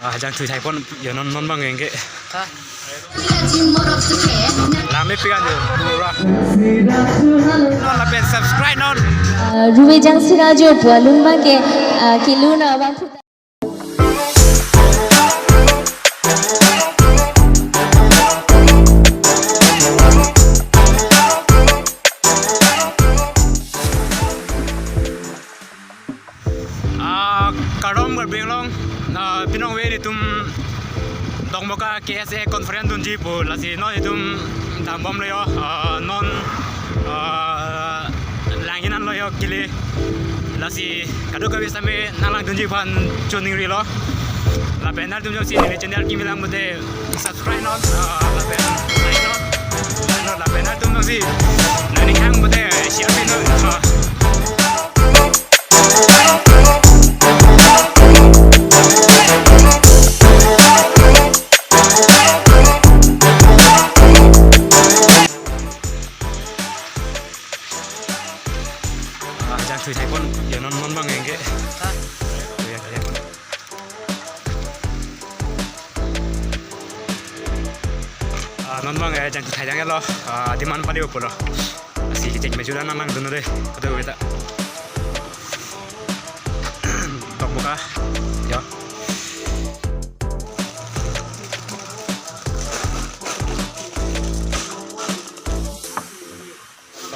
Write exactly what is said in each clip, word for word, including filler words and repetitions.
Ah, jangthui thaipon yo non non bang engke. Ha? Langmepik an yo pura. Non lapen subscribe non. Ah, Ruve Jangsira jo pu alun bang ke, ah, kelun abang phu- Ah, kardom Karbi Anglong, ah, pinong ve nelitum Dokmoka K S A conference dunji pu lasi non nelitum dambomlo yo, ah, non, ah, langhin anlo yo kili lasi kadokave sitame nanglangdunji aphan choningrilo lapen nanglitum jongsi neli channel kimi lang mate subscribe non, ah, lapen like non, non lapen nanglitum jongsi nangning hang mate share pi non, ah. Ah, jangthui thaipon yo non non bang engke. Ha? Ya, ya. Ah, non bang, eh, jangthui thaidang lo. Ah, adim an pali pulo. Lasi kecheng mejula nanglangdun de. Aduh, kita. Dokmoka. Ya.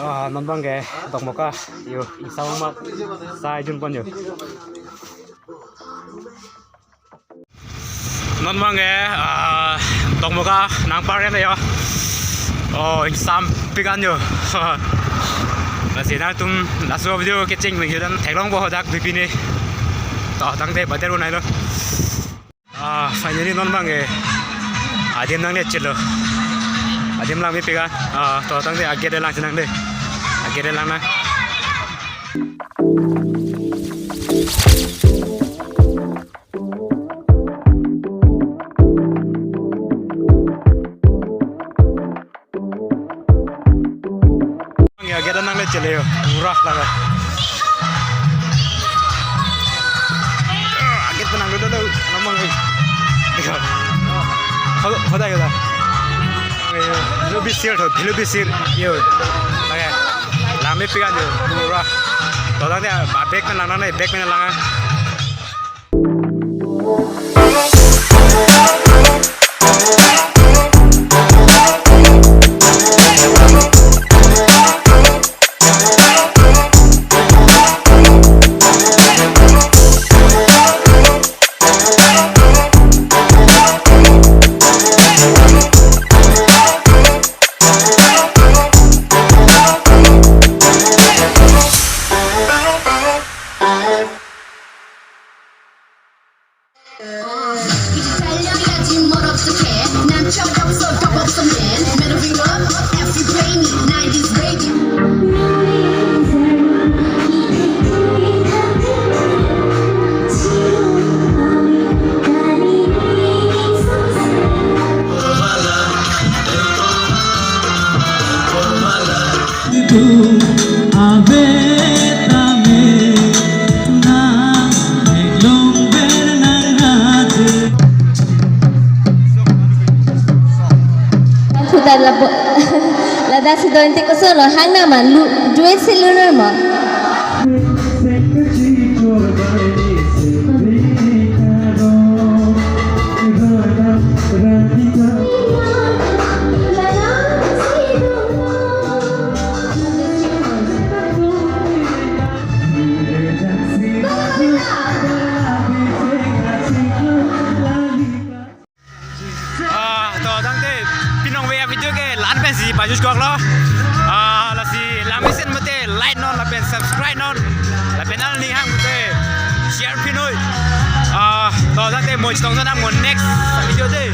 Ah, non bang ke Dokmoka. Yo, isang ma sai junpon yo. Non bang ke, ah, Dokmoka nangpar ya. Oh, ingsampik an yo. Lasi nangtum laso video kecheng menghidan theklongpo hadak bipine. To tangte bader unai lo. Ah, finally non bang ke adim nangle chelo. Adim langmepik an. Ah, to tangte agate lang chenang de. Agate lang nang. Ya, agate nangle chele yo, pura laga. Agate nangle do do, namang ni. Hoda, hoda. Bhilu bisir tho, bhilu bisir. Yo. Oke. Langmepik an yo, pura. To tangte, bag pen lang nang, bag pen lang. Ave tame nang eklong ber nang rate. Putar labo. Ladak si doin te koson lo hang nama lu duet si lu nama. Ah, to tangte pinong ve video ke la-an pensi pajuskoklo. Ah, lasi langmesen mate like non lapen subscribe non. Lapen nangning hang mate share pi noi. Ah, to tangte mo chetong sana mo next video de.